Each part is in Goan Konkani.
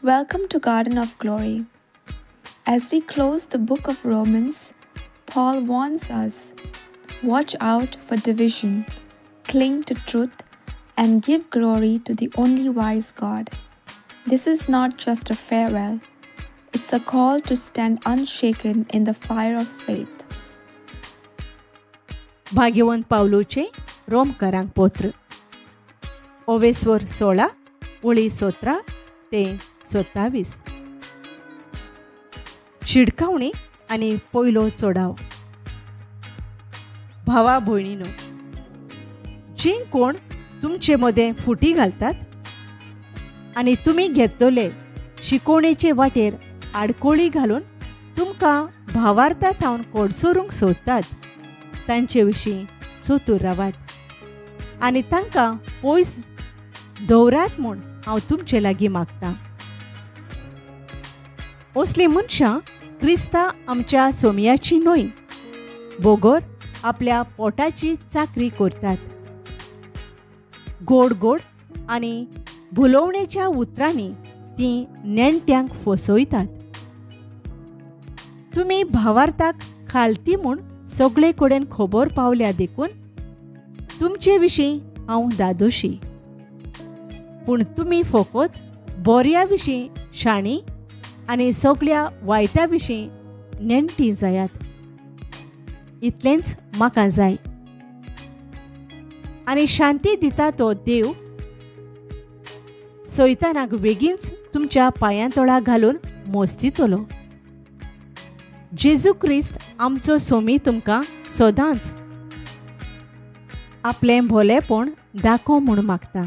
Welcome to Garden of Glory. As we close the book of Romans, Paul warns us, watch out for division, cling to truth, and give glory to the only wise God. This is not just a farewell, it's a call to stand unshaken in the fire of faith. भाग्यवंत पावलोचे रोमकरांक पत्र ओवेस्वर 16 ओळी 17 ते 27. शिडकावणी आनी पयलो चोडाव. भावा भयणीनो, जीं कोण तुमचे मदें फुटी घालतात आनी तुमी घेतलेले शिकोवणेचे वाटेर आडकोळी घालून तुमकां भावार्था थावन कोडसोरूंक सोदतात, तांचे विशीं चतूर रावात आनी तांकां पयस दवरात म्हूण हांव तुमचे लागीं मागतां. असलीं मनशां क्रिस्ता आमच्या सोमयाची न्हय, बोगोर आपल्या पोटाची चाकरी करतात. गोड गोड आनी भुलोवणेच्या उतरांनी तीं नेणट्यांक फसयतात. तुमी भावार्थाक खालती म्हूण सगळे कडेन खबर पावल्या देखून तुमचे विशीं हांव दादोशी, पूण तुमी फकत बोऱ्या विशीं शाणी आनी सगळ्या वायटा विशीं नेणटी जायात, इतलेंच म्हाका जाय. आनी शांती दिता तो देव सैतानाक बेगीनच तुमच्या पांयांतोळा घालून मोस्तितलो. जेजू क्रिस्त आमचो सोमी तुमकां सदांच आपलें भोलेपण दाखोव म्हूण मागता.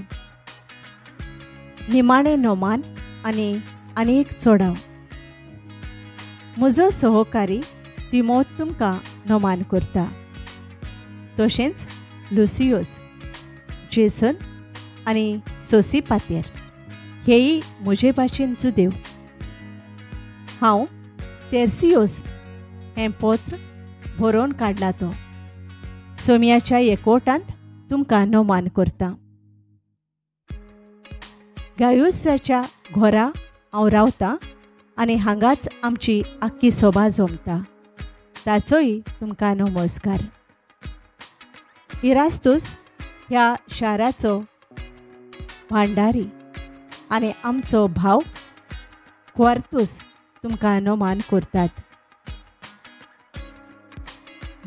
निमाणें नोमान आनी आनी एक चोडाव. म्हजो सहकारी तिमोत तुमकां नोमान करता, तशेंच लुसियोस, जेसन आनी सोसीपातेर हेय म्हजे भाशेन जुदेव. हांव तेर्सियोस हें पत्र बरोवन काडला तो सोमयाच्या एकवटांत तुमकां नोमान करता. गायुसाच्या घरा हांव रावतां आनी हांगाच आमची आख्खी सोबा जमता, ताचोय तुमकां नमस्कार. इरास्तूस ह्या शाराचो भांडारी आनी आमचो भाव क्वार्तूस तुमकां नमान करतात.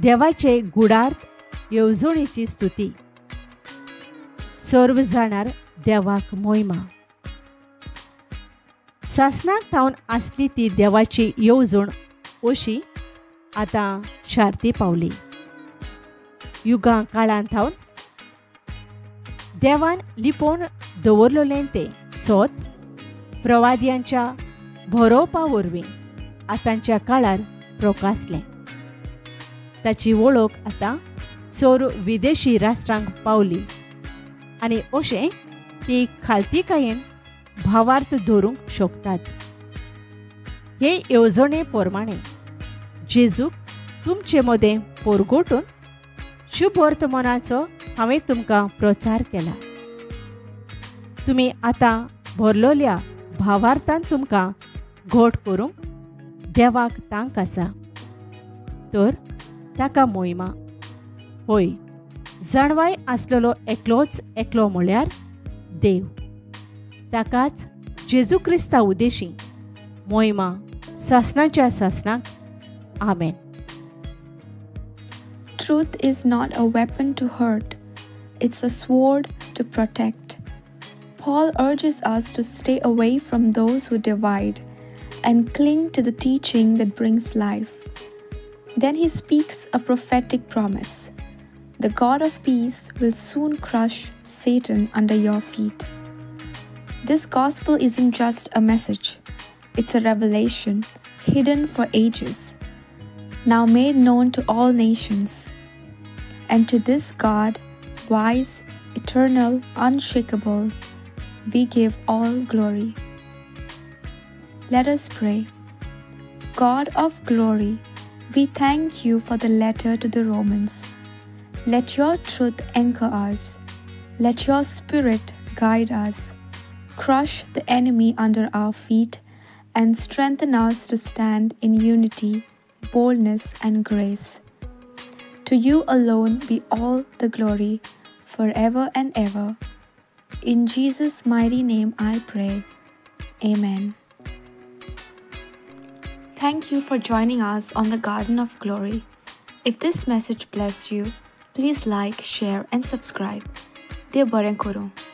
देवाचे गुडार्थ येवजणेची स्तुती. सर्व जाणार देवाक मोहिमा. सासणाक थावन आसली ती देवाची येवजण अशी आतां शार्ती पावली. युगां काळान थावन देवान लिपोवन दवरलेलें तें सोत प्रवाद्यांच्या बरोवपा वरवीं आतांच्या काळार प्रकासलें. ताची वळख आतां सर्व विदेशी राष्ट्रांक पावली आनी अशें ती खालतीकायेन भावार्थ धरूंक शकतात. हे येवजणे प्रमाणे जेजूक तुमचे मदें पोरगोटून शुभवर्तमानाचो हांवें तुमकां प्रचार केला. तुमी आतां भरलोल्या भावार्थान तुमकां घट करूंक देवाक तांक आसा, तर ताका मोहिमा. होय, जाणवाय आसलेलो एकलोच एकलो म्हळ्यार देव, ताकाच जेजू क्रिस्ता उदेशी मोहिमा सासणाच्या सासणाक. आमेन. Truth is not a weapon to hurt, it's a sword to protect. Paul urges us to stay away from those who divide and cling to the teaching that brings life. Then he speaks a prophetic promise. The God of peace will soon crush Satan under your feet. This gospel isn't just a message, it's a revelation hidden for ages, now made known to all nations. And to this God, wise, eternal, unshakable, we give all glory. Let us pray. God of glory, we thank you for the letter to the Romans. Let your truth anchor us. Let your spirit guide us. Crush the enemy under our feet and strengthen us to stand in unity, boldness, and grace. To you alone be all the glory, forever and ever. In Jesus' mighty name I pray. Amen. Thank you for joining us on the Garden of Glory. If this message blessed you, please like, share, and subscribe. Dev बरें करूं.